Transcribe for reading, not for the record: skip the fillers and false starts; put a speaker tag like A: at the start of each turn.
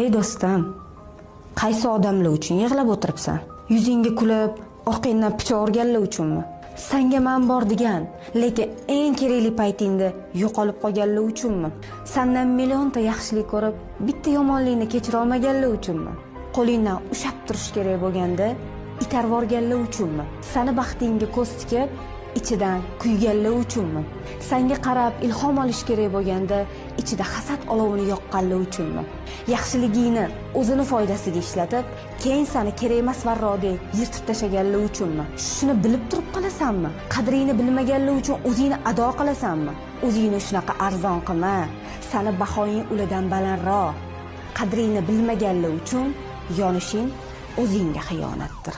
A: Ey do'stim, qaysi odamlar uchun yig'lab o'tiribsan? Yuzingga kulib, orqangdan pichoq urganlar uchunmi? Sanga man bor degan, lekin eng kerakli paytingda yo'qolib qolganlar uchunmi? Sandan millionta yaxshilik ko'rib, bitta yomonlikni kechira olmaganlar uchunmi? Qo'lingdan ushlab turish kerak bo'lganda itarvorganlar uchunmi? Sani baxtingga ko'z tikib, ichidan kuyganlar uchunmi? Sanga qarab ilhom olish kerak bo'lganda ichida hasad olovini yoqqanlar uchunmi? Yaxshiligingni o'zini foydasiga ishlatib, keyin sani kerak emas varrodek yirtib tashlaganlar uchunmi? Shuni bilib turib qilasanmi? Qadringni bilmaganlar uchun o'zingni ado qilasanmi? O'zingni shunaqa arzon qilma. Sani bahoying ulardan balandroq. Qadringni bilmaganlar uchun yonishing o'zingga xiyonatdir.